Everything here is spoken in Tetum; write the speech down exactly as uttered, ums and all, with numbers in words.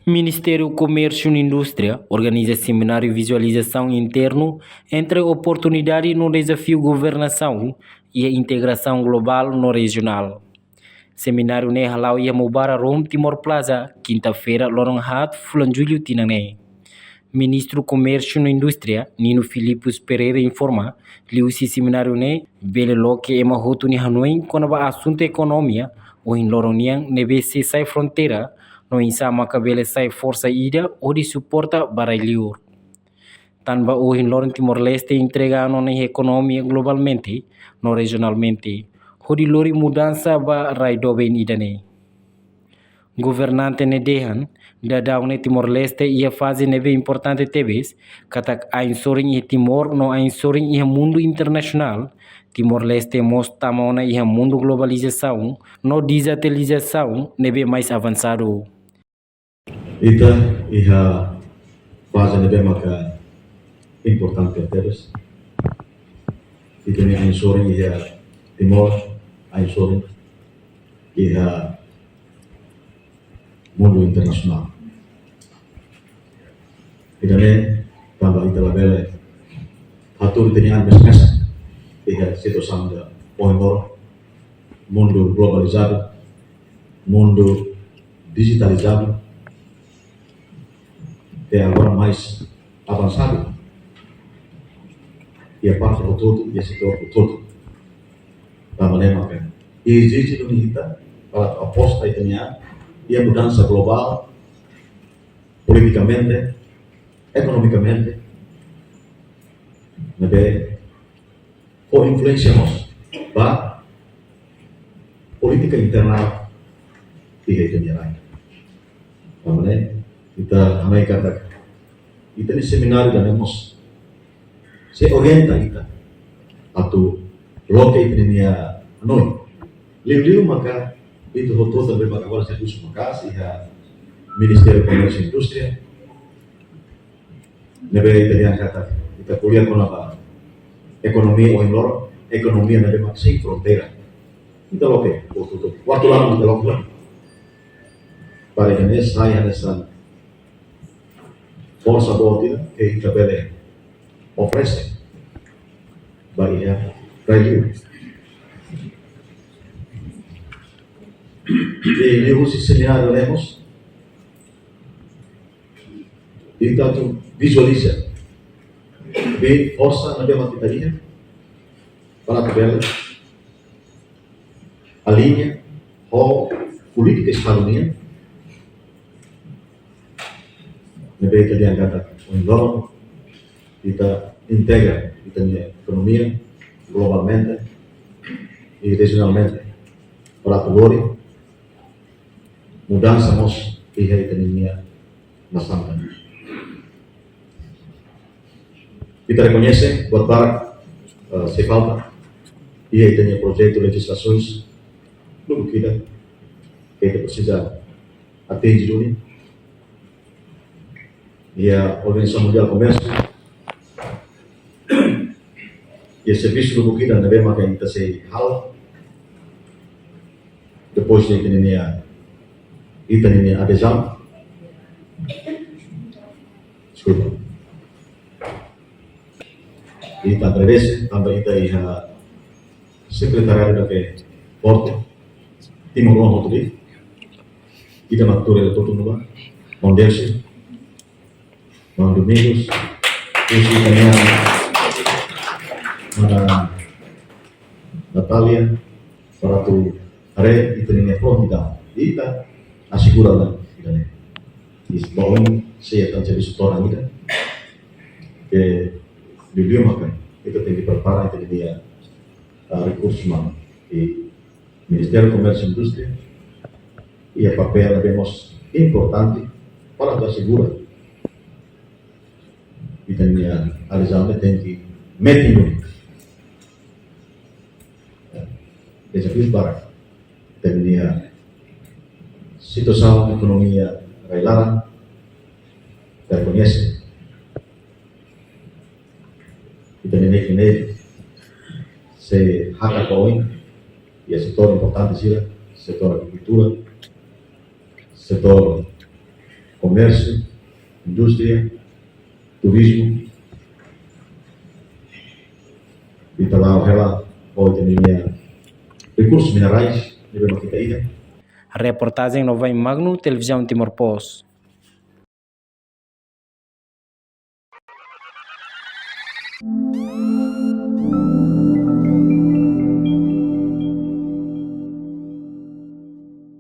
Ministériu Komérsiu no Indústria organiza semináriu vizualizasaun internu entre oportunidade no dezafiu governasaun iha integrasaun globál no rejionál. Semináriu ne'e hala'o iha Maubara Room, Timor Plaza, kinta-feira, loron haat, fulan Jullu tinan ne'e. Ministru Komérsiu no Indústria, Nino Filipe Pereira, informa, liuhusi semináriu ne'e bele loke ema hotu nia hanoin kona-ba asuntu ekonomia ohin loron nian ne'ebé sei sai fronteira, no oinsá maka bele sai forsa ida hodi suporta ba rai-liur. Tanba ohin loron Timor-Leste entrega an ona iha ekonomia globalmente no rejionalmente, hodi lori mudansa ba rai doben ida-ne'e. Governante ne'e dehan, daudaun ne'e Timor-Leste iha faze ne'ebé importante tebes, katak ain-sorin iha Timor no ain-sorin iha mundu internasionál, Timor-Leste mós tama ona iha mundu globalizasaun no dijitalizasaun ne'ebé mais avansadu. Ita iha faze ne'ebé maka importante tebes. Ita-nia ain-sorin iha Timor, ain-sorin iha mundu internasionál. Ida-ne'e tanba ita labele hatuur ita-nia an mesak-mesak iha situasaun ida ohin loron, mundu globalizadu, mundu dijitalizadu, i agora mais avansadu iha parte hotu-hotu, iha setór hotu-hotu. Tanba ne'e maka ezije duni ita para aposta ita-nia an iha mudansa globál, politikamente, ekonomikamente, ne'ebé fó influénsia mós ba polítika interna iha ita-nia rai. Tanba ne'e, ita hanoin katak ita-nia semináriu ida-ne'e mós sei orienta ita atu loke ita-nia hanoin. Liuliu maka ita hotu-hotu ne'ebé maka agora servisu maka'as iha Ministériu Komérsiu Indústria, ne'ebé ita dehan katak ita ko'alia kona-ba ekonomia ohin loron, ekonomia ne'ebé mak sein fronteira. Ita loke, waktu, waktu lama ita loke. Para ita-nia sai hanesan forsa boot ida ke ita bele oferese ba iha rai-liur. I liuhusi semináriu ne'e mós, ita atu vizualiza be forsa ne'ebé mak ita iha para atu bele aliña ho polítika Estadu nian, ne'ebé ita dehan katak ohin loron ita integra ita-nia ekonomia globalmente i rejionalmente para atu lori mudansa mós iha ita-nia nasaun. Ita rekoñese buat barak, eh, sei falta iha ita-nia projetu lejizlasaun lubuk ida ke ita presiza atinje duni. Iha Organizasaun Mundiál Komérsiu, iha servisu lubuk ida ne'ebé maka ita sei halo depois de ita-nia, ita-nia adezaun. Deskulpa. Ita agradese tanba ita iha sekretariadu ida ke forte, timoroan hotu de'it, ida mak tuur iha Portu Nova, Maun Delcio, Maun Domingos, husi ita-nia mana Natalia, para atu haree ita-nia fronte ida, ita asegura ona ida-ne'e. Is baun se atan servisu todan ida. Ke liuliu maka ita tenke prepara ita-nia, ah, rekursu umanu. I Ministériu Komérsiu Indústria iha papél ne'ebé mós importante para atu asegura ita-nia adezaun tenke metin duni. Dezafius barak. Ita-nia situasaun ekonomia rai-laran, ita rekoñese. Ita-nia ne'e sei hakat ba oin iha setór importante sira, setór agrikultura, setór komérsiu, indústria, turizmu, i ita la'o hela ho ita-nia rekursus minerais ne'ebé mak ita iha. Reportajen Novain Magno, Televizaun Timor Post.